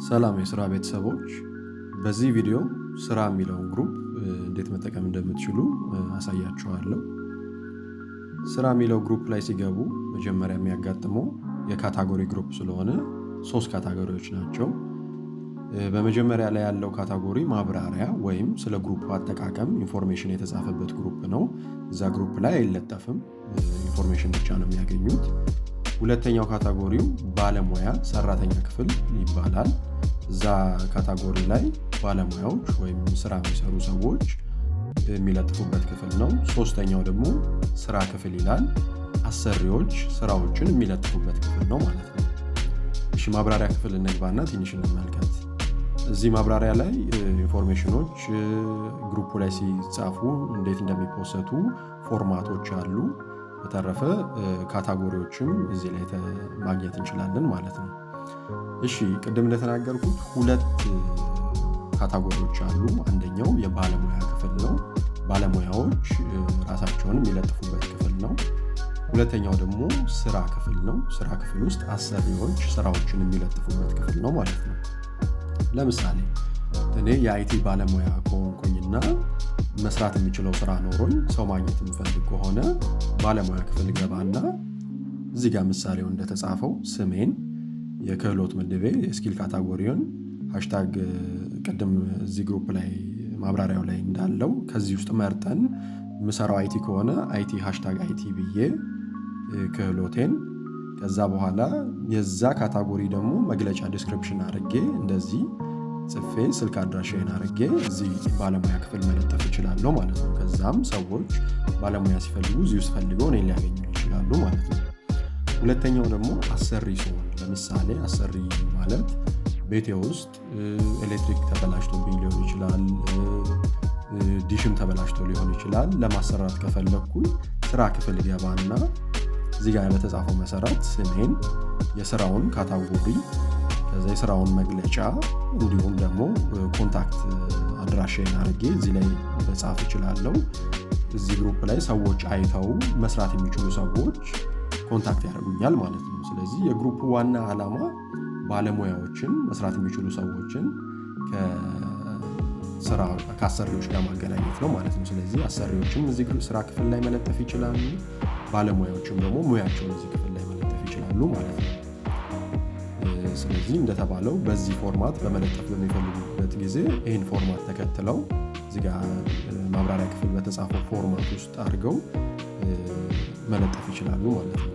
ሰላም የስራ ቤተሰቦች፣ በዚህ ቪዲዮ ስራ የሚለውን group እንዴት መጠቀም እንደምትችሉ አሳያችኋለሁ። ስራ የሚለው group ላይ ሲገቡ መጀመሪያ የሚያጋጥመው የ category group ስለሆነ ሶስት category ዎች ናቸው። በመጀመሪያ ላይ ያለው category ማብራሪያ ወይም ስለ group አጠቃቀም information የተጻፈበት group ነው። እዛ group ላይ አይለጠፍም፣ information ብቻ ነው የሚያገኙት። ሁለተኛው category ው ባለሙያ ሰራተኛ ክፍል ይባላል። እዛ category ላይ ባለሙያዎች ወይም ስራ የሚሰሩ ሰዎች የሚለጥፉበት ክፍል ነው። ሶስተኛው ደግሞ ስራ ክፍል ይላል። አሰሪዎች ስራዎችን የሚለጥፉበት ክፍል ነው ማለት ነው። እሺ፣ ማብራሪያ ክፍል እንግባና ትንሽ እንመልከት። እዚህ ማብራሪያ ላይ information ኖች group ኡ ላይ ሲጻፉ እንዴት እንደሚፖሰቱ format ኦች አሉ። በተረፈ category ዎችም እዚህ ላይ ማግኘት እንችላለን ማለት ነው። እሺ፣ ቅድም እንደተናገርኩት ሁለት category ዎች አሉ። አንደኛው የባለሙያ ክፍል ነው። ባለሙያዎች ራሳቸውን የሚለጥፉበት ክፍል ነው። ሁለተኛው ደግሞ ስራ ክፍል ነው። ስራ ክፍል ውስጥ አሰሪዎች ስራዎችን የሚለጥፉበት ክፍል ነው ማለት ነው። ለምሳሌ እኔ የ IT ባለሙያ ከሆንኩኝና መስራት የምችለው ስራ ኖሮኝ ሰው ማግኘት የምፈልግ ከሆነ ባለሙያ ክፍል ገባና እዚህ ጋር ምሳሌው እንደተጻፈው ስሜን፣ የክህሎት ምድቤ፣ የ skill category ውን፣ hashtag ቅድም እዚህ group ላይ ማብራሪያው ላይ እንዳለው ከዚህ ውስጥ መርጠን የምሰራው IT ከሆነ IT #IT ብዬ ክህሎቴን፣ ከዛ በኋላ የዛ category ደግሞ መግለጫ description አድርጌ እንደዚህ ጽፌ ስልክ አድራሻዬን አድርጌ እዚህ ባለሙያ ክፍል መለጠፍ እችላለሁ ማለት ነው። ከዛም ሰዎች ባለሙያ ሲፈልጉ እዚህ ውስጥ ፈልገው እኔን ሊያገኙ ይችላሉ ማለት ነው። ሁለተኛው ደግሞ አሰሪ ሲሆን፣ ለምሳሌ አሰሪ ማለት ቤቴ ውስጥ ኤሌክትሪክ ተበላሽቶብኝ ሊሆን ይችላል፣ ዲሽም ተበላሽቶ ሊሆን ይችላል። ለማሰራት ከፈለግኩኝ ስራ ክፍል ገባና እዚህ ጋር በተጻፈው መሰረት ስሜን፣ የስራውን category፣ ከዛ የስራውን መግለጫ እንዲሁም ደግሞ contact አድራሻዬን አድርጌ እዚህ ላይ መጻፍ እችላለሁ። እዚህ group ላይ ሰዎች አይተው መስራት የሚችሉ ሰዎች contact ያደርጉኛል ማለት ነው። ስለዚህ የ group ኡ ዋና ዓላማ ባለሙያዎችን፣ መስራት የሚችሉ ሰዎችን ከስራ ከአሰሪዎች ጋር ማገናኘት ነው ማለት ነው። ስለዚህ አሰሪዎችም እዚህ ስራ ክፍል ላይ መለጠፍ ይችላሉ፣ ባለሙያዎችም ደግሞ ሙያቸውን እዚህ ክፍል ላይ መለጠፍ ይችላሉ ማለት ነው። ስለዚህ እንደተባለው በዚህ format በመለጠፍ በሚፈልጉበት ጊዜ ይህን format ተከትለው እዚህ ጋር ማብራሪያ ክፍል በተጻፈው format ውስጥ አድርገው መለጠፍ ይችላሉ ማለት ነው።